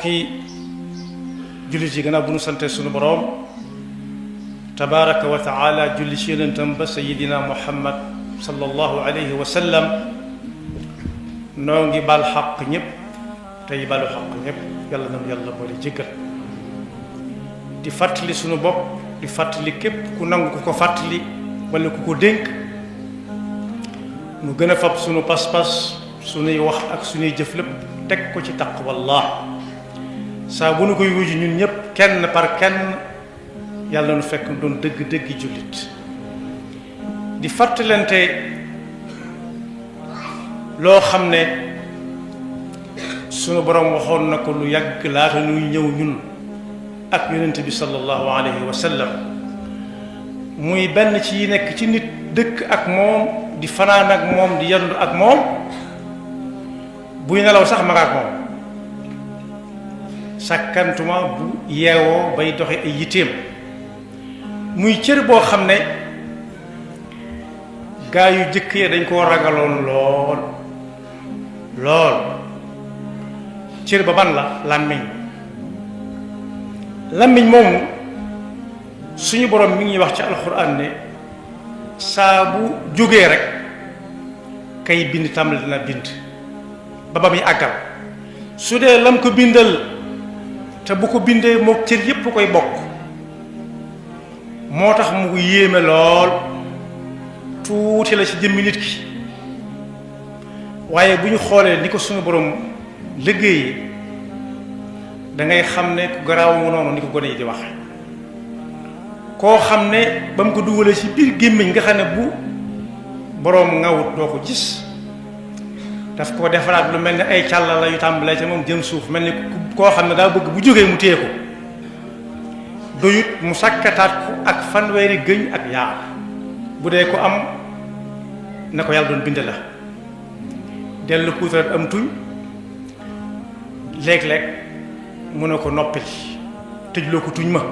ki jullit yi gannaaw bu nu sante sunu boroom tabaraka wa taala julli ci yonentam ba sayidina muhammad sallallahu alayhi wa sallam noo ngi bal xaq ñépp tey balu xaq ñépp yàlla na yàlla boole jéggal di fàttali sunu bopp di fàttali képp ku nangu ku ko fàttali wala ku ko dénk mu gën a fab sunu pas-pas sunuy wax ak sunuy jëf lépp teg ko ci taqwallah saa bu nu koy wuju ñun ñëpp kenn par kenn yàlla nu fekk doon dëgg-dëggi jullit di fàttalante loo xam ne sunu borom waxoon na ko lu yàgg laata nuy ñëw ñun ak yonent bi sallallahu alayhi wa sallam muy benn ci yi nekk ci nit dëkk ak moom di fanaan ak moom di yandu ak moom buy nelaw sax ma nga ak moom sàkkantuma bu yeewoo bay doxe ay yitteem muy cër boo xam ne gaa yu jëkk ya dañ koo ragaloon lool cër ba ban la làmmiñ moomu suñu borom mi ngi wax ci alxuraan ne saa bu jógee rek kay bind tàmbali dina bind ba muy àggal su dee lam ko bindal te bu ko bindee mook cër yépp koy bokk moo tax mu yéeme lool tuuti la ci jëmmi nit ki waaye bu ñu xoolee ni ko suñu borom liggéeyee da ngay xam ne ku garaaw mu noonu ni ko gone yi di wax koo xam ne ba mu ko dugalee ci biir gémmiñ nga xam ne bu boroom ngawut doo ko gis daf ko defaraat lu mel ni ay càlla la yu tàmbalee ca moom jëm suuf mel ni koo xam ne daa bëgg bu jógee mu téye ko doyut mu sàkkataat ko ak fanweeri gëñ ak yaar bu dee ko am na ko yàlla doon bind la dellu puutarat am tuñ léeg-léeg mu ne ko noppil tëjloo ko tuñ ma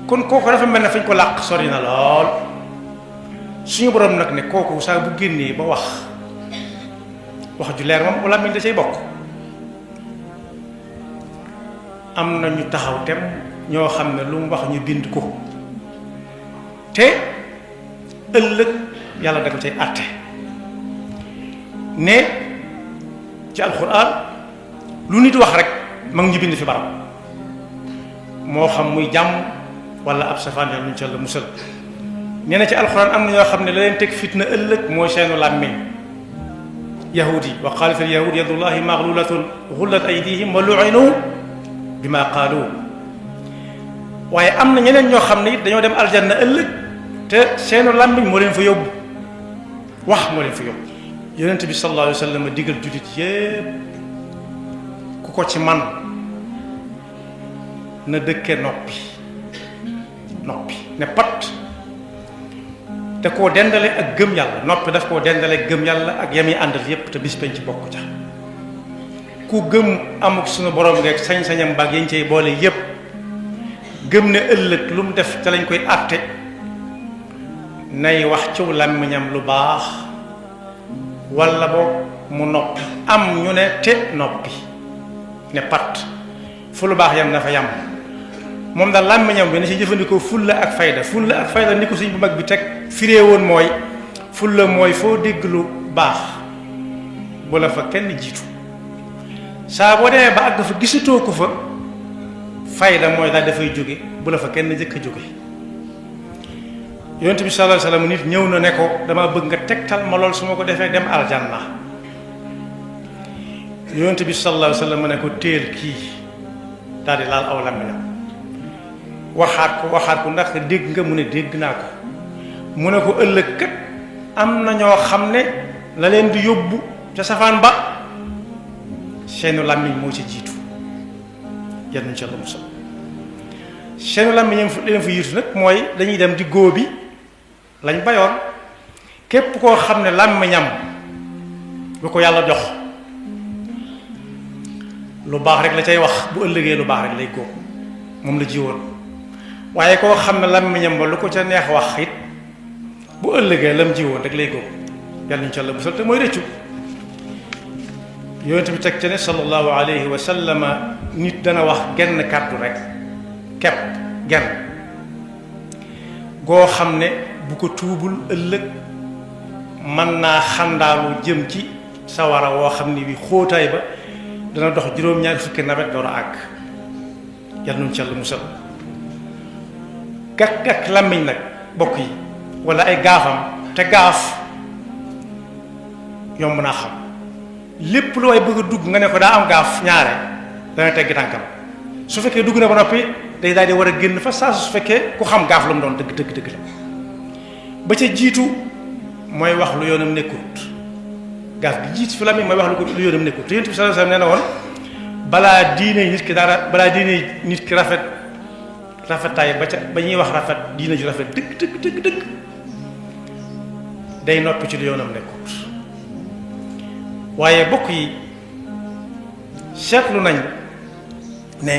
kon kooku dafa mel ne fañ ko làq sori na lool suñu borom nag ne kooku saa bu génnee ba wax ju leer moom walla mi da cay bokk am na ñu taxaw tem ñoo xam ne lu mu wax ñu bind ko te ëllëg yàlla da ko cay àtte ne ci alxuraan lu nit wax rek ma ngi ñu bind fi barab moo xam muy jàmm wala ab safaan yàlla ñu ci Yàlla musal nee na ci alxuraan am na ñoo xam ne la leen teg fitna ëllëg mooy seenu làmmiñ yahudi wa qaalat al yahud yadullahi maglulatun gullat aydihim wa lu'inu bima qaalu waaye am na ñeneen ñoo xam ne it dañoo dem aljanna ëllëg te seenu làmmiñ moo leen fa yóbbu wax moo leen fa yóbbu yonent bi sallallahu alayhi wa sallam digal jullit yépp ku ko ci man na dëkke noppi ne pat te koo dendale ak gëm yàlla noppi daf koo dendale gëm yàlla ak yami àndal yépp te bis penc ci bokk ca ku gëm amuk suñu borom ngeeg sañ-sañam baag yañ cey boole yépp gëm ne ëllëg lu mu def ca lañ koy àtte nay wax ciw làmmiñam lu baax walla boog mu noppi am ñu ne te noppi ne pat fu lu baax yam na fa yam moom daal làmmiñam bi na ci jëfandikoo fulla ak fayda ni ko suñ bu mag bi teg firee woon mooy fulla mooy foo dégg lu baax bu la fa kenn jiitu saa boo demee ba àgg fa gisatoo ko fa fayda mooy daal dafay jóge bu la fa kenn jëkk a jóge yonent bi sallallahu alayhi wasallam nit ñëw na ne ko dama bëgg nga tegtal ma lool su ma ko defee dem aljanna yonent bi sallallahu alayhi wasallam ne ko téel kii daal di laal aw làmmiñam waxaat ko ndax dégg nga mu ne dégg naa ko mu ne ko ëllëg kat am na ñoo xam ne la leen di yóbbu ca safaan ba seenu làmmiñ moo ci jiitu yal nañu ci Yàlla musal seenu làmmiñ leen fa yiitu nag mooy dañuy dem di góobi lañ bayoon képp koo xam ne làmmiñam lu ko yàlla jox lu baax rek la cay wax bu ëllëgee lu baax rek lay góob moom la jiwoon waaye koo xam ne làmmiñam ba lu ko ca neex wax it bu ëllëgee lam jiwoon rek lay góob yàlla nañu ci Yàlla musal te mooy rëccu yonent bi teg ca ne sallallahu alayhi wa sallam nit dana wax genn kàddu rek kepp genn goo xam ne bu ko tuubul ëllëg mën naa xandaalu jëm ci sawara woo xam ne bi xóotaay ba dana dox juróom-ñaari fukki nawet door a àgg yàlla nuñ ci Yàlla musal gàkk làmmiñ nag bokk yi wala ay gaafam te gaaf yomb naa xam lépp lu way bëgg a dugg nga ne ko daa am gaaf ñaare dana teggi tànkam su fekkee dugg na ba noppi day daal di war a génn fa saa su fekkee ku xam gaaf la mu doon dëgg la ba ca jiitu mooy wax lu yoonam nekkut gaaf bi jiitu fi la mi mooy wax lu yoonam nekkut te Yonent bi sallallahu alayhi wasallam nee na woon balaa diine nit ki rafetaay ba ñuy wax rafet diine ju rafet dëgg day noppi ci lu yoonam nekkut waaye bokk yi seetlu nañ ne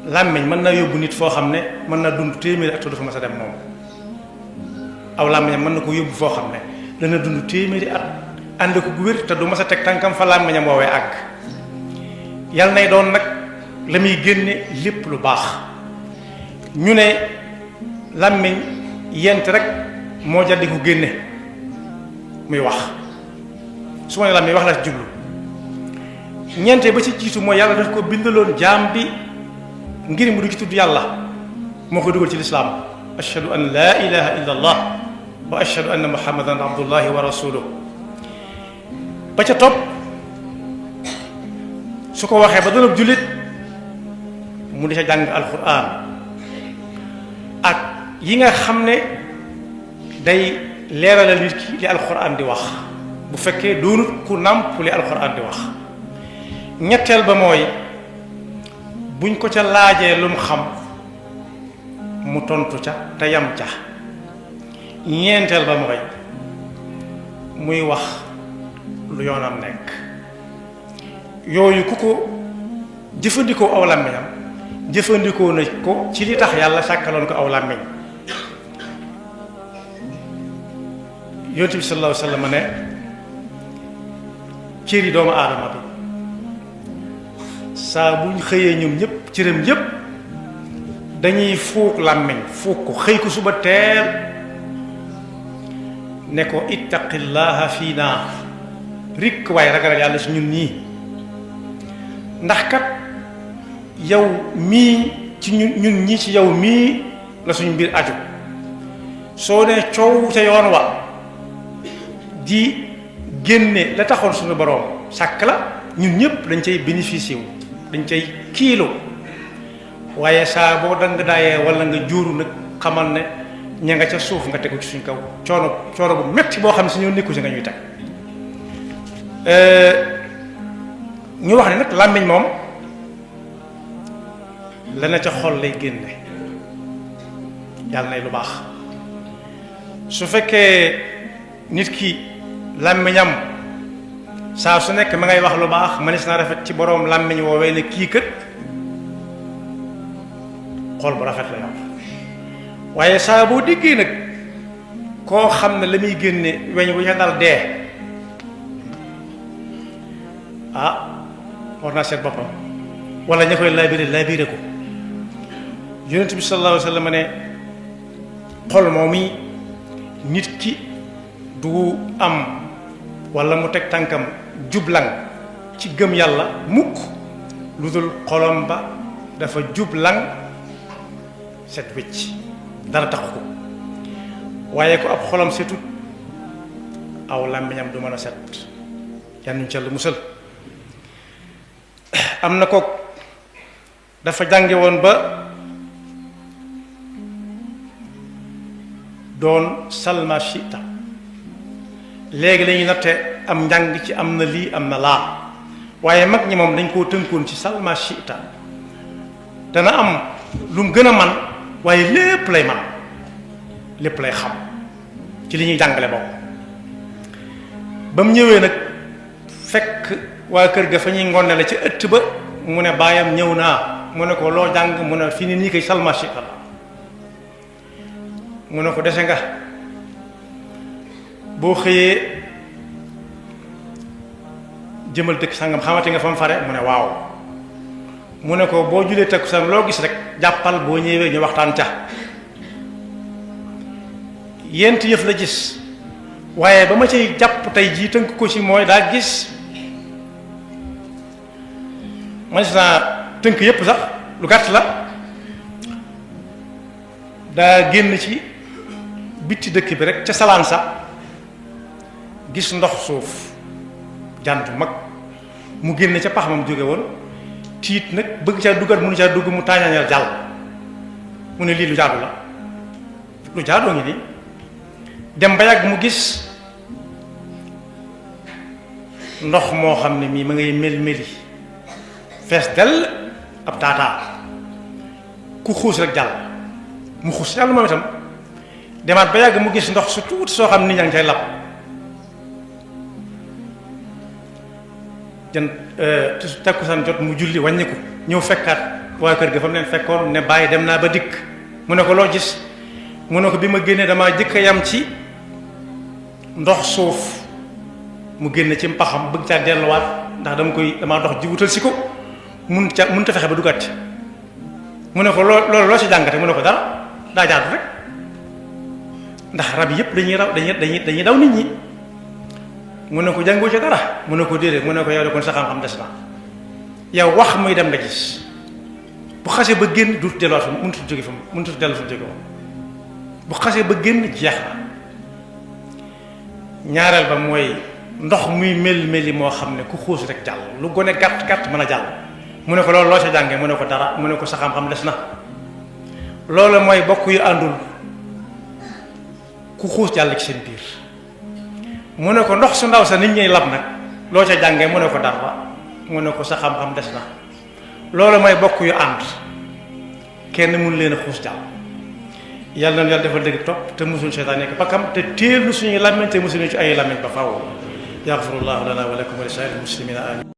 làmmiñ mën naa yóbbu nit foo xam ne mën naa dund téeméeri at te du fa mas a dem moom aw làmmiñam mën na ko yóbbu foo xam ne dana dund téeméeri at ànd ko gu wér te du mas a teg tànkam fa làmmiñam woowee àgg yal nay doon nag la muy génne lépp lu baax ñu ne làmmiñ yent rek moo jar di ko génne muy wax su ma ne làmmiñ wax la ci jublu ñeente ba ci jiitu mooy yàlla daf ko bindaloon jaam bi ngir mu du ci tudd yàlla moo ko dugal ci lislaam ashhadu an laa ilaha illa allah wa ashhadu anna muhammadan abdullahi wa rasuluh ba ca topp su ko waxee ba doon jullit mu di ca jàng alquran ak yi nga xam ne day leeralal nit ki li alquran di wax bu fekkee doonut ku nàmp li alquran di wax ñetteel ba mooy buñ ko ca laajee lu mu xam mu tontu ca te yam ca ñeenteel ba mooy muy wax lu yoonam nekk yooyu ku ko jëfandikoo aw làmmiñam jëfandikoo na ko ci li tax yàlla sàkkaloon ko aw làmmiñ yonent bi sallallahu alayhi wa sallam ne cëri doomu aadama bi saa buñ xëyee ñoom ñëpp cëram yëpp dañuy fuuk làmmiñ fuuk ko xëy ko suba teel ne ko ittaqillaha fii naa rikk waaye ragalal yàlla si ñun ñii ndax kat yow mii ci ñun ñii ci yow mii la suñu mbir aju soo ne coow ca yoon wa di génne la taxoon suñu boroom sàkk la ñun ñëpp dañ cay bénéficier wu dañ cay kiilo waaye saa boo dang daayee wala nga jóoru nag xamal ne ña nga ca suuf nga tegu ci suñ kaw coono bu metti boo xam ne si ñoo nekku si nga ñuy teg ñu wax ne nag làmmiñ moom la na ca xol lay génne yàlla nay lu baax su fekkee nit ki làmmiñam saa su nekk ma ngay wax lu baax manis na rafet ci boroom làmmiñ woowee ne kii kët xol bu rafet la yor waaye saa boo déggee nag koo xam ne la muy génne weñ bu ca dal dee war naa seet boppam wala ña koy laabire ko yonent bi sallallahu alayhi wa sallam ne xol moom yi nit ki du am wala mu teg tànkam jublang ci gëm yàlla mukk lu dul xolom ba dafa jublang set wecc dara taxu ko waaye ko ab xolam setut aw làmmiñam du mën a set yal nañu ci Yàlla musal am na ko dafa jànge woon ba doon salma shita léegi lañuy natte am njàng ci am na lii am na laa waaye mag ñi moom dañ koo tënkoon ci salma shita dana am lu mu gën a man waaye lépp lay man lépp lay xam ci li ñuy jàngale boobu ba mu ñëwee nag fekk waa kër ga fa ñuy ngone la ci ëtt ba mu ne baayam ñëw naa mu ne ko loo jàng mu ne fii ni nii koy salma shita la mu ne ko dese nga boo xëyee jëmal dëkk sangam xamati nga fa mu fare mu ne waaw mu ne ko boo julee takkusaan loo gis rek jàppal boo ñëwee ñu waxtaan ca yent yëf la gis waaye ba ma cay jàpp tey jii tënk ko ci mooy daa gis man naa tënk yëpp sax lu gàtt la daa génn ci bitti dëkk bi rek ca salaan sa gis ndox suuf jant mag mu génn ca pax ma mu jóge woon tiit nag bëgg caa duggat mënu caa dugg mu taañaañal jàll mu ne lii lu jaadu la lu jaadoo ngi nii dem ba yàgg mu gis ndox moo xam ne mii ma ngay mel-meli fees dell ab taataa ku xuus rek jàll mu xuus jàll moom itam demaat ba yàgg mu gis ndox su tuuti soo xam ni ñaa ngi cay lab jën takkusaan jot mu julli wàññi ko ñëw fekkaat waa kër ga fa mu leen fekkoon ne bàyyi dem naa ba dikk mu ne ko loo gis mu ne ko bi ma génnee damaa jëkk a yam ci ndox suuf mu génn ci mpaxam bëgg caa delluwaat ndax damaa dox ji wutal si ko mun ta fexe ba duggaat mu ne ko loolu loo ci jàngate mu ne ko dara daa jaatu rek ndax rab yëpp dañuy daw nit ñi mu ne ko jàngoo ci dara mu ne ko déedéet mu ne ko yow de kon sa xam-xam des na yow wax muy dem nga gis bu xasee ba génn du delluwaat fa mënut a jóge fa mënut a dellu fa jóge woon bu xasee ba génn jeex na ñaareel ba mooy ndox muy mel-meli moo xam ne ku xuus rek jàll lu gone gàtt gàtt mën a jàll mu ne ko loolu loo ca jàngee mu ne ko dara mu ne ko sa xam-xam des na loolu mooy bokk yu àndul ku xuus jàll ci seen biir mu ne ko ndox su ndaw sa nit ñuy lab nag loo ca jàngee mu ne ko dara mu ne ko sa xam-xam des na loolu mooy bokk yu ànd kenn mun leen a xuus jàll yàlla na yàlla defal dëgg topp te musul seytaan nekk bakkam te teelu suñuy làmmiñ te musul ci ay làmmiñ ba faaw yaxfirullahu lana wa lakum wa li saa'iril muslimina amin